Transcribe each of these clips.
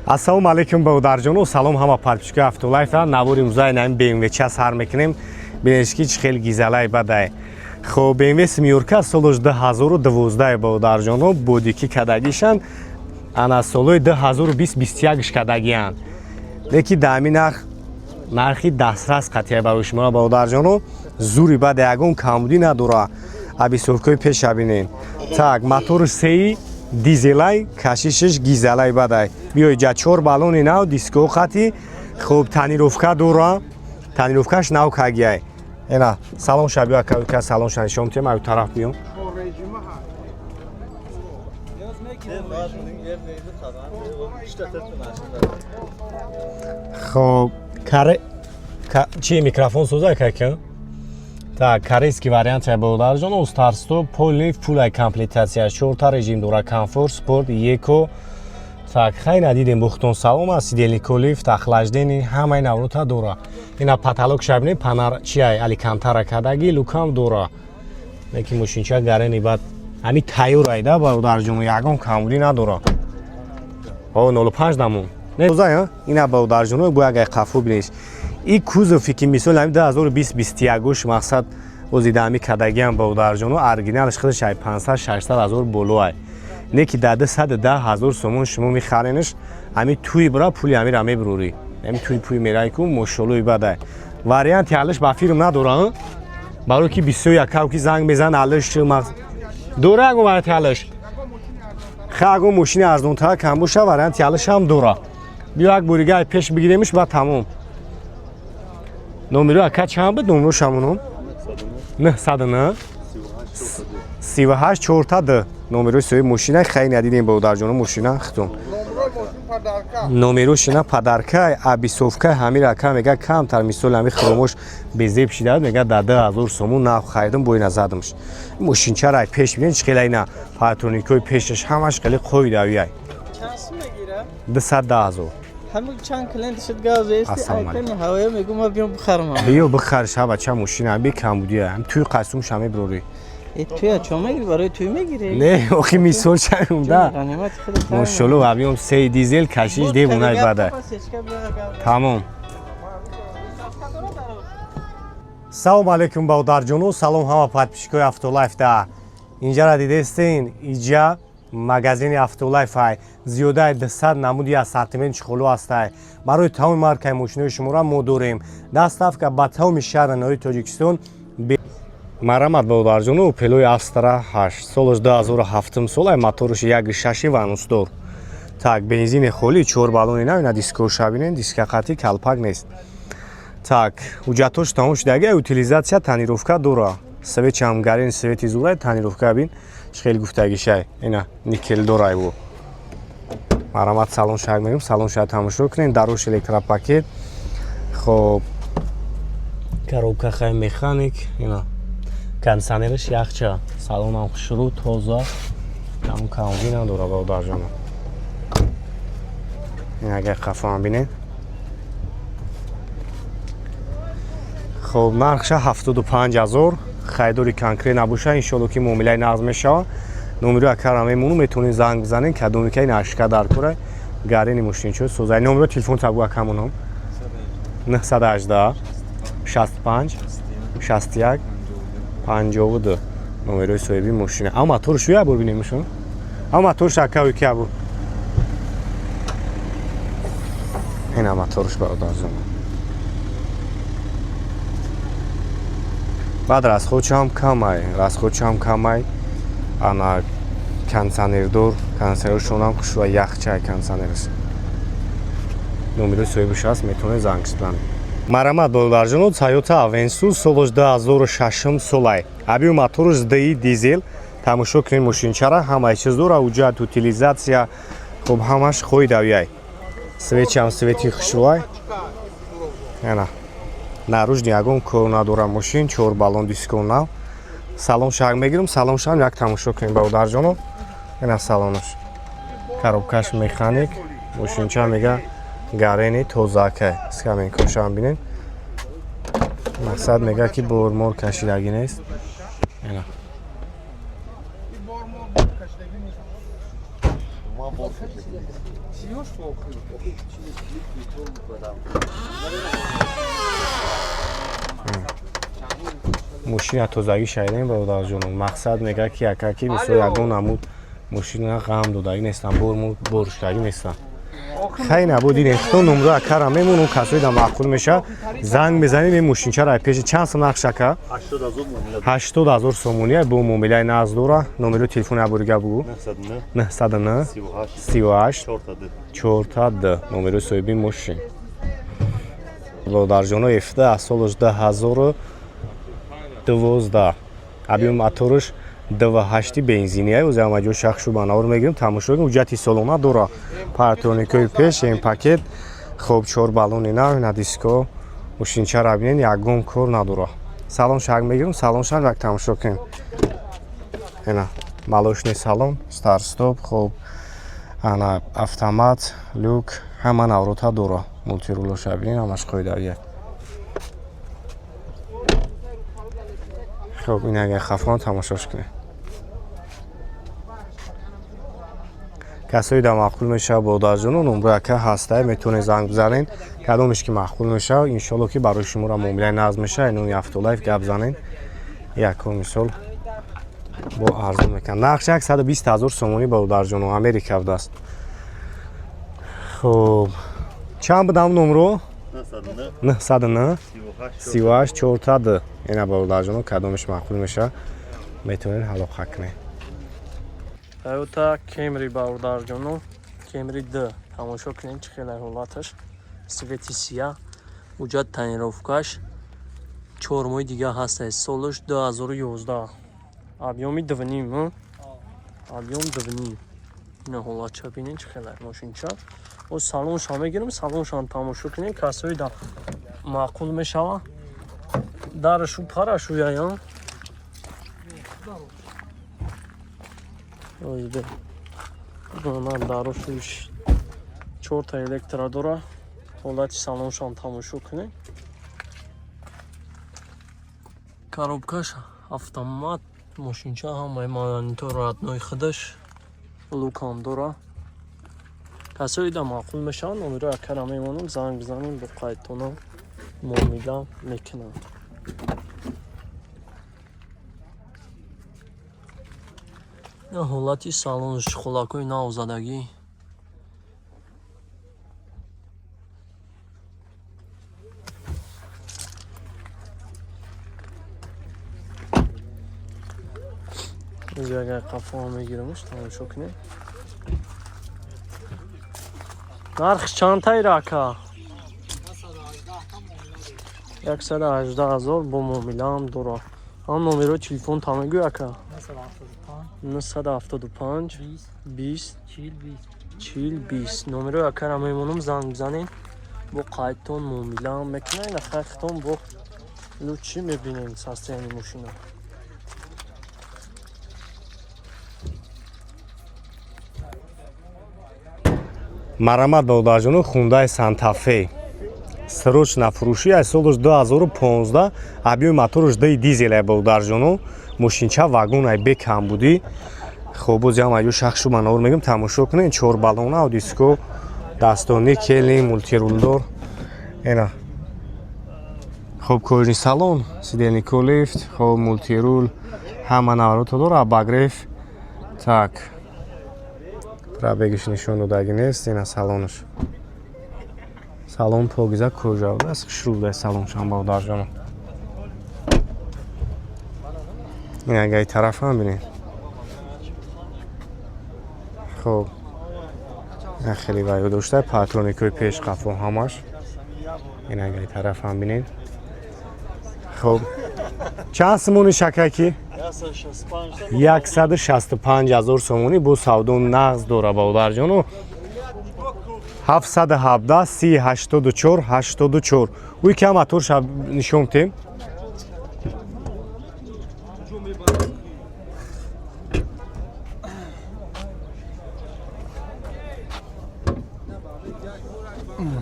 Ассалому алайкум, бародарҷону, салом ҳама подписчикои Автолайфа. Навори музай наим BMW ча сар мекунем. Бинеш ки чӣ хел гизалай бадай. Хоб, BMW семёрка солош 2012, бародарҷону, бодики кадагишан, ана солои 2020-21 кадагиян. Леки даҳами нарх, нархи дастрас қатия барои шумо, бародарҷону, зури бад, ягон камбудӣ надора. Обвесовкаи пеша бинен. Так, мотори сеи дизелай, кашишиш гизалай бадай. Биёй ҷа, чор баллони нав, диско хати, хуб, тонировка дора, тонировкаш нав кагияй. Ена салон ша биё, ака, салон ша нишон тем, аю тараф биём. Хоб, каре чи микрофон соза кака? Так, корейский вариант бародарҷон, старт-стоп, полный фулай комплектация, чорта режим дора: комфорт, спорт, эко. Так, хай надидем, бухтон салом аст, сидельнико лифт, охлаждение, ҳамаи наврота дора. Ина потолок шабне, панар чиай, алькантара кадаги, люкам дора. Леки мошинча гарени бад, ҳами тайёр айда, бародарҷон, ягон камбудӣ надора. О, 05 дамон. Не, ина бародарҷон, бо як қафо бинеш. И кузови ки мисол ҳами 2020-21 мақсад ози даҳами кадагиам, бародарҷону, оригиналш худаш ай 500-600 ҳазор болоай. Не ки дар 210 ҳазор сомон шумо мехаренш, ҳами туи бира пули ҳамира мебурорӣ. Ҳами туи пуи мерай ку мошолои бадай. Варианти алиш ба фирм надора, барои ки бисёр якав ки занг мезан, алиш дора, ягон варианти алиш. Ха, ягон мошини арзонтар кам боша, варианти алиш ҳам дора. Биё як борига пеш бигиремиш, ба тамом. Номеро ака чанд буд? Номеро шамоном 909 38 4 д номерои соҳиби мошина. Хай, надидем, бародарҷоно, мошина хитон номеро шина падарка, обвесовка ҳамира ака мега камтар, мисол ҳами хромош безеб шида, мега дар 2000 сомон нав харидам, бо ина задамш. Мошинчара пеш бинен, чӣ хела, ина парктроникои пешаш ҳамаш хеле қоидавиай. 210 ҳазор. Ҳамин чанд клиент шуд, газ эсти айтани ҳавоя мегӯ, ма биём бихарам. Биё бихар, шаба ча мошина би камбудия, ҳам туи қасум ша мебирорӣ. Э, туя чо мегири, барои туй мегири? Не, охи мисол чаюмда. Мошоло, абиём сей дизел, кашиш девонай бада. Тамом. Салом алейкум, бародарҷону, салом ҳама подписчикои Автолайф да. Инҷара дидестен, иҷа магазини Автолайф ай, зиёдаи 200 намуди ассортимент чхолу ҳастай. Барои тамоми маркаи мошинои шуморо мо дорем. Доставка ба тамоми шаҳри ноҳияи Тоҷикистон. Марамат, бародарҷону, Опелои Астра 8, солаш 2007 сол ай, мотораш 1.6 ванусдор. Так, бензини холӣ, чор баллони нав, ина дискоша бинен, диска қатӣ, калпак нест. Так, ҳуҷҷатош тамом шудаги, утилизация, тонировка дора. Свечам гарен, свети зурай, тонировка бин, чӣ хеле гуфтагишай, ина никел дорай бу. Марамат, салон шаг мегӯм, салон шаг тамошо кунем, дарош электропакет. Хоб, коробка хай механик, ина кондиционераш яхча, салонам хушрӯ, тоза, ҳамун камбудӣ надора, бародарҷоно. Ин агар қафоам бинед. Хоб, нархша 75 ҳазор. Харидори конкрет набоша, иншолло ки муомилаи нағз мешава. Номеро акара мемону, метавонед занг бизанед, кадоме ки нашка дар кора, гарени мошинчо созай. Номеро телефон табу акамоном 918 65 61 52 номерои соҳиби мошина. Ама моторш ю ябор бинемшон. Ама моторш акави ки ябор. Ина моторш, бародарҷон. Баъд расходшам камай, расходшам камай. Ана кондиционердор, кондиционершонам хушва, яхчай кондиционерш. Номерои соҳибаш ҳаст, метавонед занг бизанед. Марамат, бародарҷоно, Toyota Avensis солаш 2006 солай. Абиу моторш ДИ дизел, тамошо кунед мошинчара, ҳамаи чиз дора, ҳуҷҷат, утилизация, хуб, ҳамаш хоидавияй. Свечам свети хушрӯай. Ана наружни ягон кор надора мошин, чор баллон диско нав. Салон шаг мегирам, салон шам як тамошо кунем, бародарҷоно. Ина салонаш. Коробкаш механик, мошинча мега гарени тозакай. Скаменкошам бинед. Мақсад мега ки бормор кашидагӣ нест. Ина. Мошина тозагӣ шайдем, бародарҷоно. Мақсад мега, ки якаки мисол ягон намуд мошина ғам додагӣ нестам, борушкагӣ нестам. Хай, набуд, дидем хто номро акара мемонум. Касои да маъқул меша, занг мезанем. Ин мошинчара пеши чанд сом нақш, ака? 80 000 сомонӣ бо муомилаи нағз дора. Номеро телефони аборига бугӯ. 909 38 4 номерои соҳиби мошин, бародарҷоно. Ефта аз солаш 2012, объём мотораш 2.8 бензиния. Ӯзи ҳамаҷо шахшу банавор мегирем, тамошо мекунем. Ҳуҷҷати солона дора, парктроникҳои пеш, ин пакет. Хоб, чор баллони нав, ина диско. Мошинчара бинен, ягон кор надора. Салон шак мегирем, салон шак як тамошо кунем. Ина молочный салон, старт стоп. Хоб, ана автомат, люк, ҳама наврота дора. Мультирулоша бинен, ҳамаш қоидавия. Хоб, ин агар хафон тамошош кунем. Касои да маъқул мешава, бародарҷоно, номро яка ҳастай, метавонед занг бизанед. Кадомеш ки маъқул мешава, иншолло, ки барои шуморо муомилаи нағз мешава. Инони Автолайф гап занед, якум мисол бо арзон мекунад. Нархш 120 000 сомонӣ, бародарҷоно, Америка будааст. Хоб, чанд будам номро? 909 38 4 ина, бародарҷоно, кадомеш маъқул мешава, метавонед ҳалоқа кунед. Toyota Camry, бародарҷоно, Camry D. Тамошо кунед, чӣ хеле ҳолаташ. Цвети сия, ҳуҷҷат тонировкаш 4 моҳи дига ҳаста. Солаш 2011. Объёми 2.5, объём 2.5. Ина ҳолатша бинед, чӣ хеле мошинча. О, салонша мегирам, салоншам тамошо кунед, касои да маъқул мешава. Дарашу парашу яям. Озбе. Ман дарошуш чорта электро дора. Ҳолати салоншам тамошо кунед. Коробкаш автомат, мошинча ҳамаи монитор родной худаш, люкам дора. Касои да маъқул мешаванд, номеро акара мемонам, занг бизанем, бо қайдтона муомила мекунам. Ина ҳолати салонш, холакҳои навзадагӣ. Агар қафоа мегирамш, тамошо кунед. Нархш чанд тайра, ака? 118 000 бо муомилаам дора. Ҳам номерои телефон та мегӯй, ака? 975 20 40 20. Номерои акара мемонам, занг бизанед, бо қайдтон муомилаам мекунед. Ахайхтон бо лучи мебинем состояние мошина. Марамат, бародарҷоно, Хундай Сантафе срочно фурӯшӣ аз солаш 2015, объёми мотораш ди дизел ай, бародарҷоно. Мошинча вагон ай, бе камбудӣ. Хоб, боз ям аҷо шахшу манавр мегӯм, тамошо кунед. Чор баллона, диско дастони, кели мультирулдор. Ена, хоб, кожаный салон, сиденье лифт, хоб, мультирул, ҳама наврото дора, обогрев. Так, пробегиш нишон додагӣ нест. Ина салонаш, салон покиза, кожа будааст, хушрӯ будааст салоншам, бародарҷоно. Ин агаи тарафам бинед. Хоб, ин хеле вайо дошта, парктроникҳои пеш, қафо ҳамаш. Ин агаи тарафам бинед. Хоб, чанд сомони, шакаки? 165 000 сомонӣ бо савдо нағз дора, бародарҷоно. 717 30 84 84. Уи ки моторша нишон тем.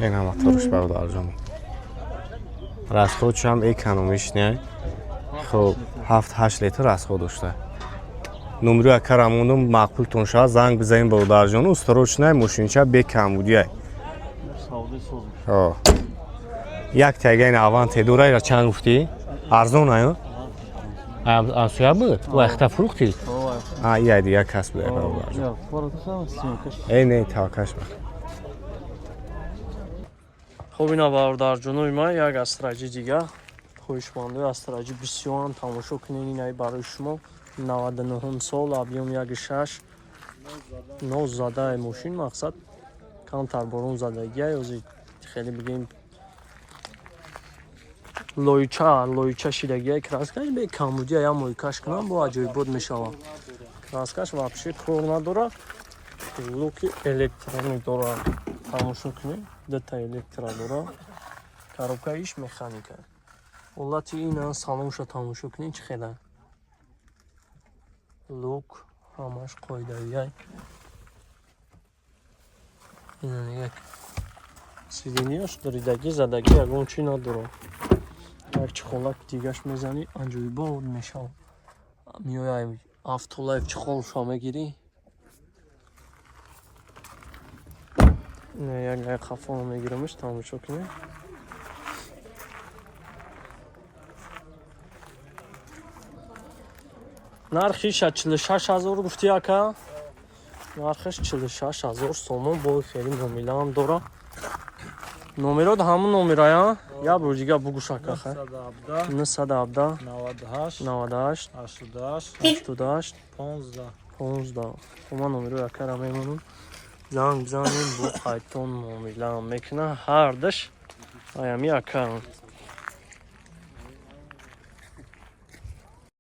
Ина моторш, бародарҷоно, расходшам экономичный. Хоб, 7-8 литр расход дошта. Номери акара мондум, маъқултон шавад, занг бизанем, бародарҷону. Срочный мошинча бекамбудиай. Як тайгаин Аванте дора, ира чанд гуфтӣ? Арзон аю? Асуя буд? Вай хта фурӯхтӣ? А, ия дигар кас буда, бародарҷон. Э, не, таваккаш ба. Хуб, ина, бародарҷонои ман, як Астра Ҷи дига. Хоҳишмандои Астра Ҷи бисёрам, тамошо кунед. Инаи барои шумо 99 сол, объём 1,6, ноз задаи мошин. Мақсад, камтар борон задагия, ёзи хеле бигем, лойча лойча шидагия. Краскаш бе камбудия, я мойкаш кунам, бо аҷоибот мешавад. Краскаш вообще кор надора. Люки электронӣ дора, тамошо кунед, дута электро дора. Коробка иш механика. Ҳолати ина салонша тамошо кунед, чӣ хела люк, ҳамаш қоидавияй. Ина як сиденьяш доридагӣ, задагӣ, ягон чӣ надорад. Як чехолак дигаш мезанӣ, аҷоибот мешавад. Меояй, Автолайф чехолша мегирӣ. Як як хафоно мегирамш, тамошо кунед. Нархиша 46 000 гуфти, ака? Нархиш 46 000 сомон. Бо хеле номилаам дора. Номерот ҳамун номерая? Я бор дига бугӯш, ака. 917 98 88 15. Ман номерои акара мемонам, занг бизанем, бо қайтон муомилаам мекуна. Ҳардаш аями ака.